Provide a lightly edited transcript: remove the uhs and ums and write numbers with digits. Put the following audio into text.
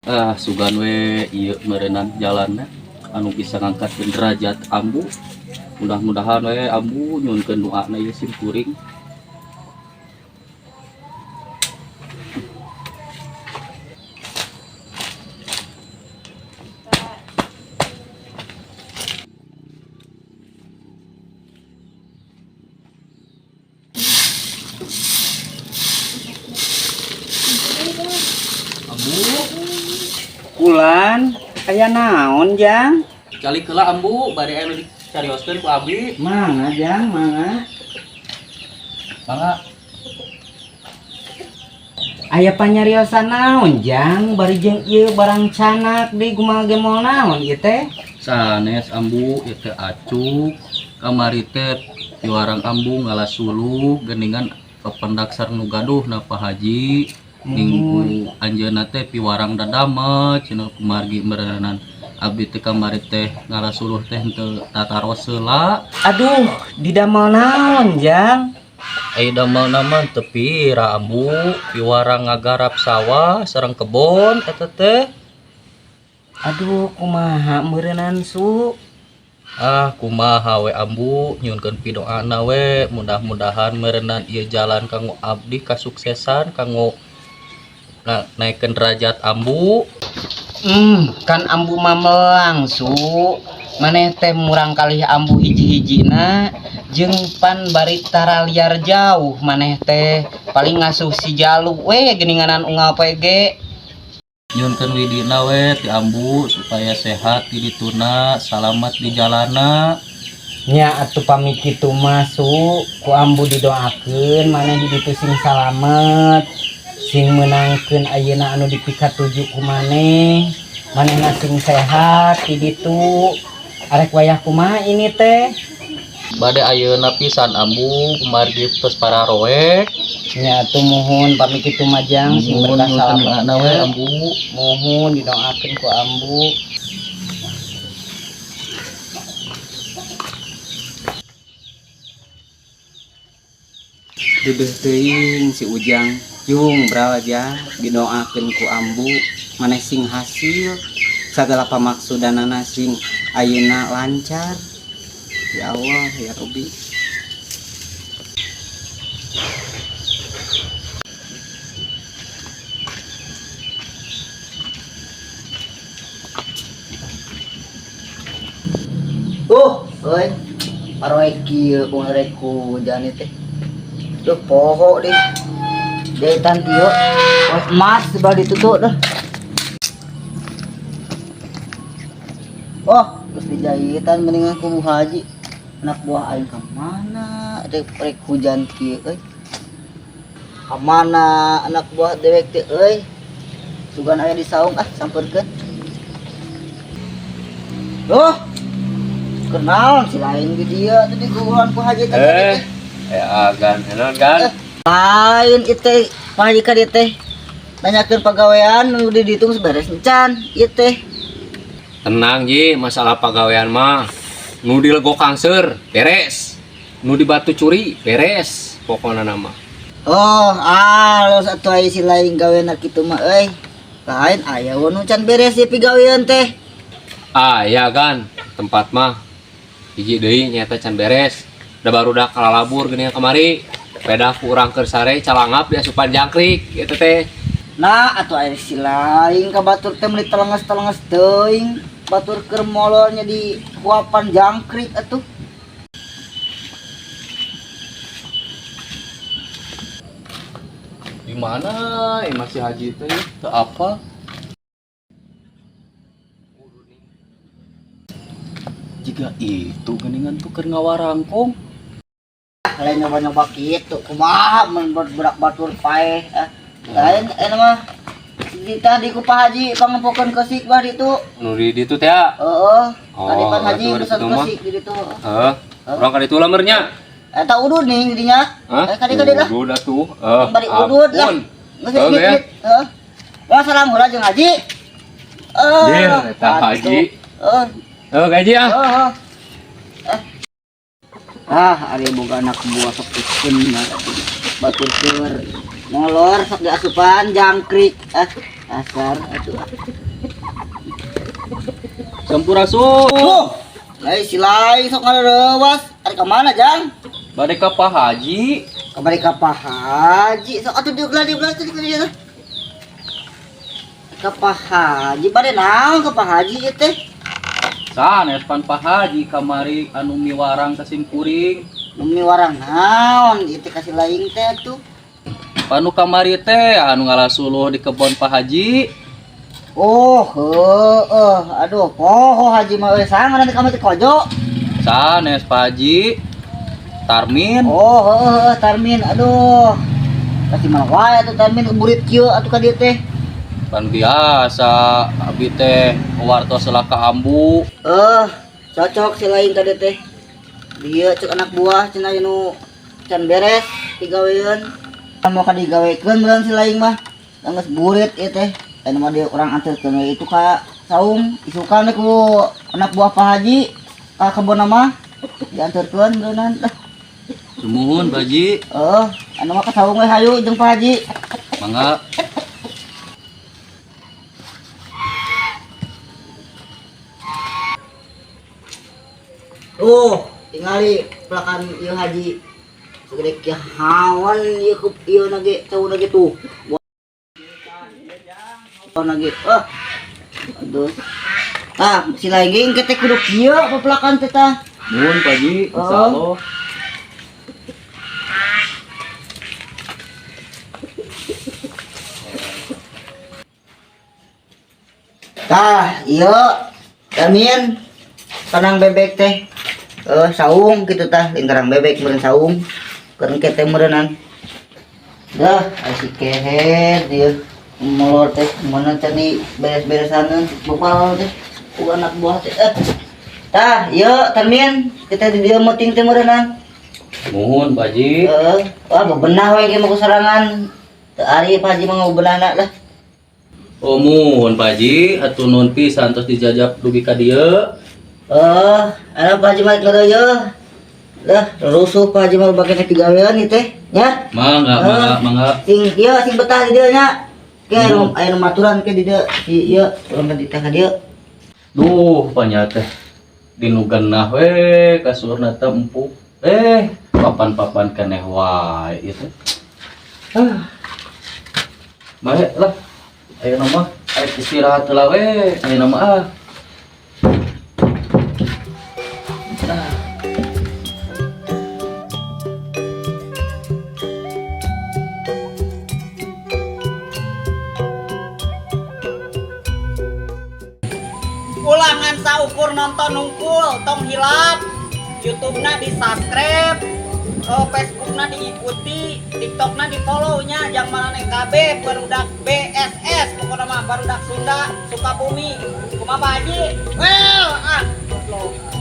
Ah, sugan we ieu meureunan jalanna anu bisa ngangkatkeun derajat ambu. Mudah-mudahan we ambu nyuhunkeun doana ieu sim kuring. Ambu. Kulan, aya naon, Jang? Calik heula, ambu, bade aya nu dicarioskeun ku abdi. Mangga, Jang, mangga. Mangga. Aya panyariosan naon, Jang? Bari jeung ieu barang canak deui kumaha ge moal naon ieu teh? Sanes, ambu, ieu teh acuk. Kamari teh piwarang ambu ngala suluh geuningan pependak sareng nu gaduh na Pak Haji. Minggu anjeunna teh piwarang dadamel cenah, kumargi meureunan abdi teh kamari teh ngala suluh teh henteu tataros heula. Aduh, didamel naon, Jang? Ai damel mah teu pira, ambu, piwarang ngagarap sawah sareng kebon eta teh. Aduh, kumaha meureunan, Su? Ah, kumaha we, ambu, nyuhunkeun pidoana we, mudah-mudahan meureunan ieu jalan kanggo abdi kasuksesan kanggo naikkeun derajat ambu. Kan ambu mah melang, Su. Maneh teh murang kalih ambu hiji-hijina jeung pan bari taraliar jauh maneh teh paling ngasuh si Jalu we geuninganan unggal poe ge. Nyuhunkeun widina we ti ambu supaya sehat di dituna, salamat di jalana. Nya atuh pami kitu mah, Su, ku ambu didoakeun maneh di ditu sing salamet, sing meunangkeun ayeuna anu dipikatuju ku maneh, manehna sing sehat di ditu. Arek wayah kumaha ini teh? Bade ayeuna pisan, ambu, kumargi tos pararoek. Nya atuh muhun pami kitu mah, Jang, sing Muhun, berkah nyuhunkeun salamet doana we, ambu. Muhun didoakeun ku ambu. Deudeuh teuing si Ujang, jung braja didoakeun ku ambu maneh sing hasil sagala pamaksudanana sing ayeuna lancar. Ya Allah ya Rabbi. Euy. Paroe kieu kumaha rek hujan teh. Duh, poho deh. Jahitan ieu. Emas sebelah ditutup dah. Oh, terus dijahitan mendingan ku Bu Haji. Anak buah aing ka mana? Rek rek hujan kieu euy. Ka mana anak buah dewek teh euy? Sugan aya di saung, ah, sampeurkeun. Loh. Kenal si lain di dia tadi kuburan ku Haji teh. Eh, eh agan, enon gan. Eh, lain ieu teh Pak Haji ka dieu teh. Nanyakeun pagawean nu dihitung beres encan ieu teh. Tenang Ji, masalah pagawean mah nu di Legok Kangseur beres. Nu di Batu Curi beres pokona nama. Oh, alus atuh aya si lain gawena kitu mah euy. Lain aya we nu can beres ieu pigawean teh. Ah, ya kan, tempat mah hiji deui nyaeta can beres. Da barudak kalalabur geuning kamari. Pedah ku urang keur sare calangap diasupan jangkrik eta teh. Nah, atuh aya si lain ka batur teh meuli telenges-telenges teuing. Batur keur molornya di huapan jangkrik atuh. Di mana masih Haji teh teu apa? Jika itu geuningan tuh keur ngawarangkong. Lain nyoba-nyoba kitu kumaha mun budak batur paeh ah. Lain eta mah Di tadi ku Pak Haji pangempokeun keusik bah ditu. Nu di ditu teh ya. Heeh. Oh, Tadi Pak Haji atuh pesan ditu mah. keusik di ditu. Heeh. Urang ka ditu lah nya. Eta udud nih dinya. Hah? Eh kadi-kadi lah. Udud atuh. Eh, Bari udud lah. ampun. Geus Heuh, ya. heeh. Wah, salam heula jeung Haji. Eh. Dir, eta Haji. Heeh. Heuh, gaji ah. Heeh. Eh. Ah, ari boga anak buah sok pikeun batur keur molor sok diasupan jangkrik. Ah, asar atuh. Sampurasun. Tuh. Lai si Lai sok ngareuwas. Ari ka mana, Jang? Bade ka Pak Haji. Kamari ka Pak Haji. Sok atuh diuk lah, diuk lah, diuk lah. Ka Pak Haji, bade naon ka Pak Haji ieu teh? Sanes pan Pak Haji kamari anu miwarang ka simkuring. Nu miwarang naon ieu teh ka si Laing teh atuh. Panu kamari teh anu ngalasuluh di kebon Pak Haji. Oh, heueuh. Aduh, poho Haji mah euy sangan nanti kamu teh kojo. Sanes Pak Haji. Tarmin. Oh, heueuh Tarmin. Aduh. Kasih mana wae atuh Tarmin burit kieu atuh ka dieu teh. Pan biasa abi teh wartos lah ka ambu. Eh, cocok si Laing ka dieu teh. Dia cek anak buah cenah nu can beres digaweun. Mau ka digawekeun meureun si Laing mah. Geus burit ieu teh. Anu mah dia urang anterkeun we itu ka saung isukan ku anak buah Pak Haji ka kebon mah dianterkeun meureunnan. Sumuhun Pak Haji. Eh, anu mah ka saung we hayu jeung Pak Haji. Mangga. Tuh, tingali pelakan ieu Haji. Segede kieu hawan ieu ku ieu na ge cau na ge tuh. Buah na ge. Ah. Aduh. Tah, si Laing ge teh kudu kieu pepelakan teh tah. Nuhun Pak Haji, Oh. insyaallah. Tah, ieu Amin. Kanang bebek teh. Eh, saung gitu tah, lingkaran bebek meureun saung. Keur engke teh meureunan. Dah, si kehed ieu. Molor teh mana tadi beres-beresaneun bopal teh ku anak buah teh. Eh. Tah, ieu Tarmin, kita di dieu meuting teh meureunan. Nuhun Pak Haji. Heeh. Wah, bebenah we ge mah ku sorangan. Teu ari Pak Haji mah ngabebenahna lah. Oh muhun Pak Haji, atuh nuhun pisan tos dijajab dugi ka dieu. Eh, ana Pak Haji mah ngeureuyeuh. Lah, rusuh Pak Haji mah bake digawean ieu teh, nya. Mangga, mangga, mangga. Sing ieu sing betah di dieu nya. Ke anu aya nu maturan ke di dieu si ieu urang teh ka dieu. Duh, panya teh dinu genah we kasurna teh empuk. Eh, papan-papan keneh wae ieu teh. Ah. Bae lah. Ayeuna mah arek istirahat heula we, ayeuna mah ah. Ulangan saukur nonton nungkul tong hilap YouTube-na di subscribe, Facebook-na diikuti, TikTok-na di follow nya jang maraneh KB barudak BSS pokokna mah barudak Sunda Sukabumi kumaha Pak Haji well ah goblok.